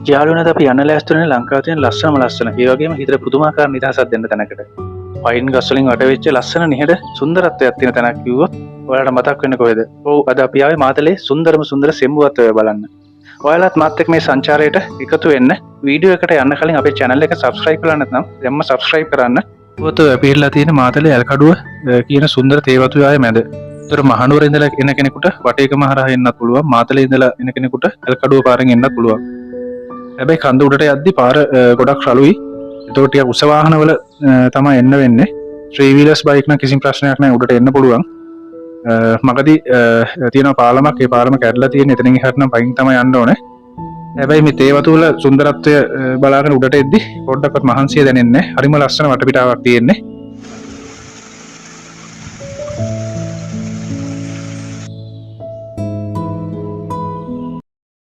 යාළුවනේ, අද අපි යන්න ලෑස්ති වෙන්නේ ලංකාවේ තියෙන ලස්සනම ලස්සන, ඒ වගේම හිතට පුදුමාකාර නිදහසක් දෙන්න තැනකට. පයින් ගස් වලින් වට වෙච්ච ලස්සන නිහඬ සුන්දරත්වයක් තියෙන තැනක් කිව්වොත් ඔයාලට මතක් වෙන්නේ කොහෙද? ඔව්, අද අපි ආවේ මාතලේ සුන්දරම සුන්දර සෙම්බුවත්ත ඔය බලන්න. ඔයාලත් මාත් එක්ක මේ සංචාරයට එකතු වෙන්න. වීඩියෝ එකට යන්න කලින් අපේ channel එක subscribe කරලා නැත්නම් දැන්ම subscribe කරන්න. වතුව පිහිටලා තියෙන මාතලේ ඇල්කඩුව කියන සුන්දර තේ වතු ආයේ මැද. ඒතර මහනුවර ඉඳලා එන කෙනෙකුට වටේකම හරහා එන්නත් පුළුවන්. මාතලේ ඉඳලා එන කෙනෙකුට ඇල්කඩුව පාරෙන් එන්නත් පුළුවන්. හැබැයි කන්ද උඩට යද්දි පාර ගොඩක් රළුයි. ඒතකොට ටිකක් උස වාහනවල තමයි එන්න වෙන්නේ. ත්‍රී වීලර්ස් බයික් නම් කිසිම ප්‍රශ්නයක් නෑ, උඩට එන්න පුළුවන්. මගදී තියෙන පාලමක්, ඒ පාලම කැඩලා තියෙන. එතනින් එහාට නම් පයින් තමයි යන්න ඕනේ. හැබැයි මේ තේ වතු වල සුන්දරත්වය බලාගෙන උඩට එද්දි පොඩ්ඩක්වත් මහන්සිය දැනෙන්නේ නැහැ. හරිම ලස්සන වටපිටාවක් තියෙන්නේ.